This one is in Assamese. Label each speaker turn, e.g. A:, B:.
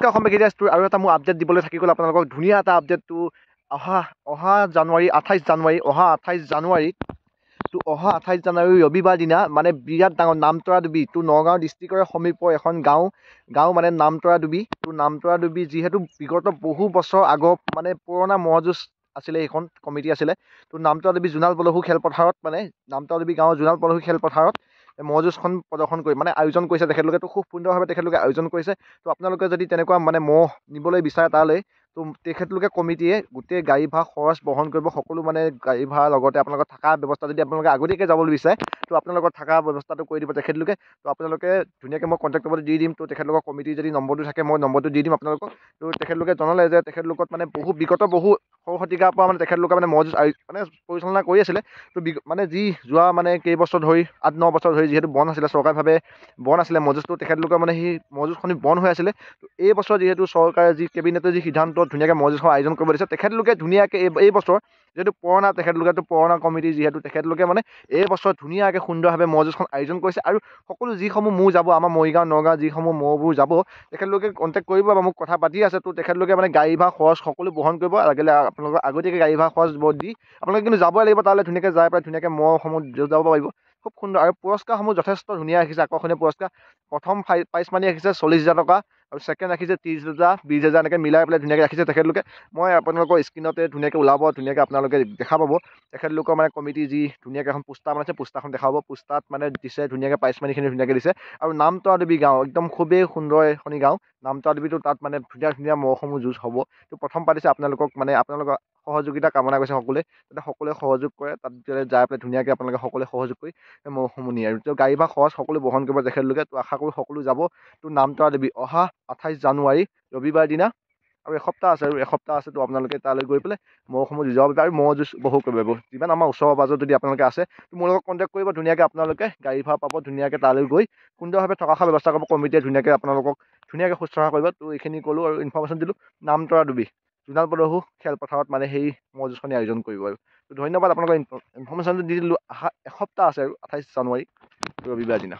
A: নমস্কাৰ অসম তোৰ আৰু এটা মোৰ আপডেট দিবলৈ থাকি গ'ল আপোনালোকক, ধুনীয়া এটা আপডেটটো। অহা অহা জানুৱাৰী 28 জানুৱাৰী, অহা 28 জানুৱাৰীত, তো অহা 28 জানুৱাৰী ৰবিবাৰ দিনা মানে বিৰাট ডাঙৰ নামতৰা ডুবি, তো নগাঁও ডিষ্ট্ৰিক্টৰ সমীপৰ এখন গাঁও, গাঁও মানে নামতৰা ডুবি। তো নামতৰা ডুবি যিহেতু বিগত বহু বছৰ আগৰ মানে পুৰণা ম'হ যুঁজ আছিলে, এইখন কমিটি আছিলে। তো নামতৰা ডুবি জোনাল পলহু খেলপথাৰত, মানে নামতৰা ডুবি গাঁৱৰ জোনাল পলহু খেলপথাৰত ম'হ যুঁজখন প্ৰদৰ্শন কৰি মানে আয়োজন কৰিছে তেখেতলোকে। তো খুব সুন্দৰভাৱে তেখেতলোকে আয়োজন কৰিছে। তো আপোনালোকে যদি তেনেকুৱা মানে ম'হ নিবলৈ বিচাৰে তালৈ, তো তেখেতলোকে কমিটিয়ে গোটেই গাড়ী ভাড়া খৰচ বহন কৰিব, সকলো মানে গাড়ী ভাড়াৰ লগতে আপোনালোকৰ থকা ব্যৱস্থা, যদি আপোনালোকে আগতীয়াকৈ যাবলৈ বিচাৰে তো আপোনালোকৰ থকা ব্যৱস্থাটো কৰি দিব তেখেতলোকে। তো আপোনালোকে ধুনীয়াকৈ মই কণ্টেক্ট নম্বৰটো দি দিম। তো তেখেতলোকৰ কমিটিৰ যদি নম্বৰটো থাকে মই নম্বৰটো দি দিম আপোনালোকক। তো তেখেতলোকে জনালে যে তেখেতলোকত মানে বহু বিগত বহু সৰু শতিকাৰ পৰা মানে তেখেতলোকে মানে ম'হ যুঁজ মানে পৰিচালনা কৰি আছিলে। তো মানে যি যোৱা মানে কেইবছৰ ধৰি 8-9 বছৰ ধৰি যিহেতু বন্ধ আছিলে, চৰকাৰীভাৱে বন্ধ আছিলে ম'হ যুঁজটো, তেখেতলোকৰ মানে সেই ম'হ যুঁজখনি বন্ধ হৈ আছিলে। তো এই বছৰ যিহেতু চৰকাৰে যি কেবিনেটৰ যি সিদ্ধান্ত ধুনীয়াকৈ ম'হ যুঁজখন আয়োজন কৰিব দিছে, তেখেতলোকে ধুনীয়াকৈ এই বছৰ যিহেতু পুৰণা তেখেতলোকেতো পুৰণা কমিটি যিহেতু তেখেতলোকে মানে এই বছৰ ধুনীয়াকৈ সুন্দৰভাৱে ম'হ যুঁজখন আয়োজন কৰিছে। আৰু সকলো যিসমূহ ম'হ যাব, আমাৰ মৰিগাঁও নগাঁও যিসমূহ ম'হবোৰ যাব, তেখেতলোকে কণ্টেক্ট কৰিব বা মোক কথা পাতি আছে। তো তেখেতলোকে মানে গাড়ী ভাড়া খৰচ সকলো বহন কৰিব, লাগিলে আপোনালোকৰ আগতীয়াকৈ গাড়ী ভাড়া খৰচ দি আপোনালোকে কিন্তু যাবই লাগিব তালৈ, ধুনীয়াকৈ যাই পেলাই ধুনীয়াকৈ ম'হসমূহ যাব পাৰিব। খুব সুন্দৰ। আৰু পুৰস্কাৰসমূহ যথেষ্ট ধুনীয়া ৰাখিছে, আকৰ্ষণীয় পুৰস্কাৰ। প্ৰথম প্ৰাইজ মানি ৰাখিছে 40,000 টকা আৰু ছেকেণ্ড ৰাখিছে 30,000, 20,000, এনেকৈ মিলাই পেলাই ধুনীয়াকৈ ৰাখিছে তেখেতলোকে। মই আপোনালোকৰ স্ক্ৰীণতে ধুনীয়াকৈ ওলাব, ধুনীয়াকৈ আপোনালোকে দেখা পাব তেখেতলোকৰ মানে কমিটি যি ধুনীয়াকৈ এখন পোষ্টাৰ বনাইছে, পোষ্টাৰখন দেখাব, পোষ্টাৰত মানে দিছে ধুনীয়াকৈ প্ৰাইজ মানিখিনি ধুনীয়াকৈ দিছে। আৰু নামতৰা ডুবি গাঁও একদম খুবেই সুন্দৰ এখনি গাঁও নামতৰা ডুবিটো, তাত মানে ধুনীয়া ধুনীয়া ম'হসমূহ যুঁজ হ'ব। তো প্ৰথম পাতিছে আপোনালোকক মানে আপোনালোকৰ সহযোগিতা কামনা কৰিছে সকলোৱে, যাতে সকলোৱে সহযোগ কৰে তাত যাই পেলাই ধুনীয়াকৈ আপোনালোকে সকলোৱে সহযোগ কৰি ম'হসমূহ নিয়ে। আৰু তো গাড়ী ভাড়া খৰচ সকলো বহন কৰিব তেখেতলোকে। তো আশা কৰোঁ সকলো যাব। তো নামতৰা ডুবি অহা 28 জানুৱাৰী ৰবিবাৰ দিনা, আৰু এসপ্তাহ আছে, আৰু এসপ্তাহ আছে। তো আপোনালোকে তালৈ গৈ পেলাই ম'হসমূহ যুঁজাব পাৰিব আৰু ম'হ যুঁজ উপভোগ কৰিব পাৰিব। যিমান আমাৰ ওচৰ পাজৰত যদি আপোনালোকে আছে তো মোৰ লগত কণ্টেক্ট কৰিব, ধুনীয়াকৈ আপোনালোকে গাড়ী ভাড়া পাব, ধুনীয়াকৈ তালৈ গৈ সুন্দৰভাৱে থকা খোৱা ব্যৱস্থা কৰিব কমিটিয়ে, ধুনীয়াকৈ আপোনালোকক ধুনীয়াকৈ শুশ্ৰূষা কৰিব। তো এইখিনি ক'লোঁ আৰু ইনফৰ্মেশ্যন দিলোঁ। নামতৰা ডুবি জোনাল পলহু খেলপথাৰত মানে সেই ম'হ যুঁজখনি আয়োজন কৰিব। আৰু তো ধন্যবাদ আপোনালোকৰ ইনফৰ্মেশ্যনটো দি দিলোঁ। এসপ্তাহ আছে আৰু 28 জানুৱাৰী ৰবিবাৰ দিনা।